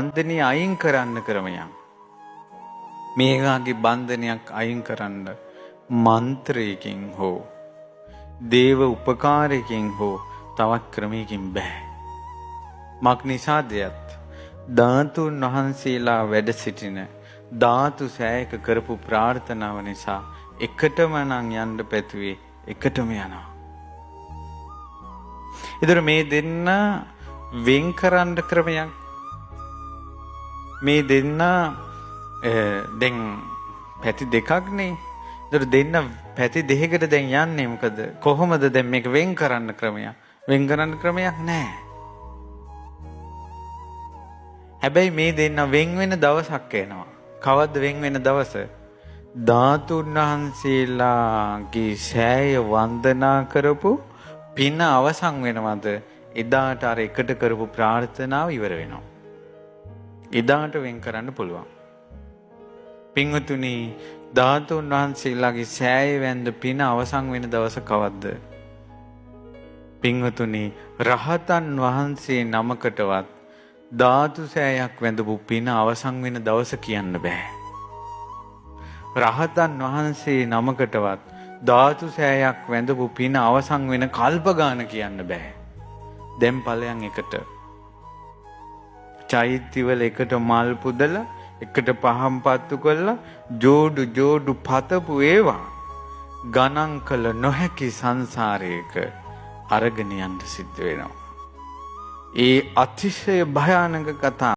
බන්ධනය අයින් කරන්න ක්‍රමයක්. මේ වාගේ බන්ධනයක් අයින් කරන්න මන්ත්‍රයකින් හෝ දේව උපකාරයකින් හෝ තවත් ක්‍රමයකින් බෑ. මක් නිසාදයත් ධාතුන් වහන්සේලා වැඩ සිටින ධාතු සෑයක කරපු ප්‍රාර්ථනාව නිසා එකටම නම් යන්න පැතුවේ එකටම යනවා. ඒතර මේ දෙන්න වෙන් කරන්න ක්‍රමයක්. මේ දෙන්න දැන් පැති දෙකක්නේ. ඒතර දෙන්න පැති දෙකකට දැන් යන්නේ මොකද? කොහොමද දැන් මේක වෙන් කරන්න ක්‍රමයක්? වෙන් කරන්න ක්‍රමයක් නෑ. හැබැයි මේ දෙන්න වෙන් වෙන දවසක් එනවා. කවද්ද වෙන් වෙන දවස? ධාතුන් වහන්සේලාගේ සෑය වන්දනා කරපු පින අවසන් වෙනවද? එදාට අර එකට කරපු ප්‍රාර්ථනාව ඉවර වෙනවා. එදාට වෙන් කරන්න පුළුවන්. පින්වතුනි, ධාතුන් වහන්සේලාගේ සෑය වැන්ද පින අවසන් වෙන දවස කවද්ද? පින්වතුනි, රහතන් වහන්සේ නමකටවත් ධාතු සෑයක් වැඳපු පින අවසන් වෙන දවස කියන්න බෑ. රහතන් වහන්සේ නමකටවත් ධාතු සෑයක් වැඳපු පින අවසන් වෙන කල්ප ගාන කියන්න බෑ. දැන් ඵලයන් එකට. චෛත්‍යවල එකට මල් පුදලා එකට පහන් පත්තු කරලා ජෝඩු ජෝඩු පතපු ඒවා ගණන් කළ නොහැකි සංසාරයක අරගෙන යන්න සිද්ධ වෙනවා. ඒ අතිශය භයානක කතා.